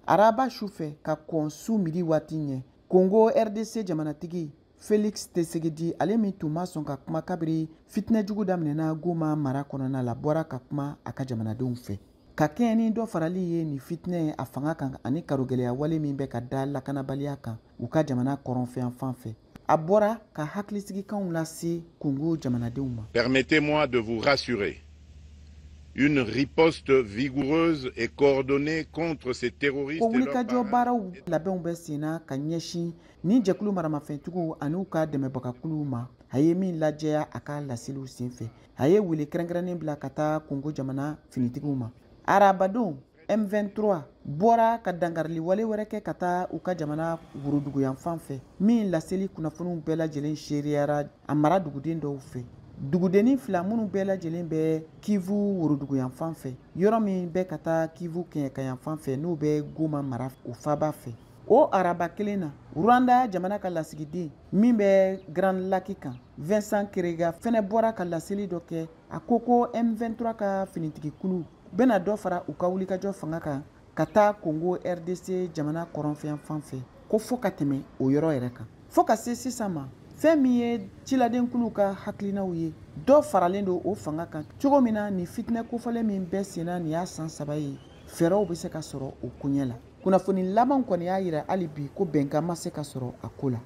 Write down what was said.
Araba su fɛ ka kɔn su midi waati ɲɛ, Kongo RDC jamanatigi Felix Tshisekedi, ale min tun ma sɔn ka kuma kabiri fitinɛjugu daminɛna Goma mara kɔnɔna la, bɔra ka kuma a ka jamanadenw fɛ ka kɛɲɛ ni dɔ farali ye nin fitinɛ a fanga kan ani karogɛlɛya wale min bɛ ka da lakanabaliya kan u ka jamana kɔrɔnfɛyanfan fɛ. A bɔra ka hakilisigikanw lase Kongo jamanadenw ma. Permettez-moi de vous rassurer. Une riposte vigoureuse et coordonnée contre ces terroristes. Ko wulikajɔ baaraw labɛnw bɛ sen na ka ɲɛsin ni jɛkulu maramafɛntigiw ani u ka dɛmɛbagakuluw ma. A ye min lajɛya a ka laseliw senfɛ, a ye wele kɛrɛnkɛrɛnnen bila ka taa Kongo jamana finitigiw ma. Arabadon, M23 bɔra ka dankarili wale wɛrɛ kɛ ka taa u ka jamana woroduguyanfan fɛ, min laseli kunnafoniw bɛɛ lajɛlen seereyara a mara duguden dɔw fɛ. Dugudennin fila minnu bɛɛ lajɛlen bɛ Kivu woroduguyanfan fɛ, yɔrɔ min bɛ ka taa Kivu kɛɲɛkayanfan fɛ, n'o bɛ Goma mara o faaba fɛ. O araba kelen na, Rwanda jamana ka lasigiden min bɛ Grand Lac kan, Vincent Karega, fɛnɛ bɔra ka laseli dɔ kɛ. A ko ko M23 ka finitigikulu bɛna dɔ fara u ka wulikajɔ fanga kan ka taa Congo RDC jamana kɔrɔnfɛyanfan fɛ, ko fo ka tɛmɛ o yɔrɔ yɛrɛ kan. Fo ka se sisan ma, fɛn min ye ciladenkuluw ka hakilinaw ye, dɔ faralen don o fanga kan cogo min na nin fitinɛ kofɔlen min bɛɛ senna nin y'a san 3 ye, fɛɛrɛw bɛ se ka sɔrɔ o koɲɛ la. Kunnafoni laban kɔni y'a yira hali bi ko bɛnkan ma se ka sɔrɔ a ko la.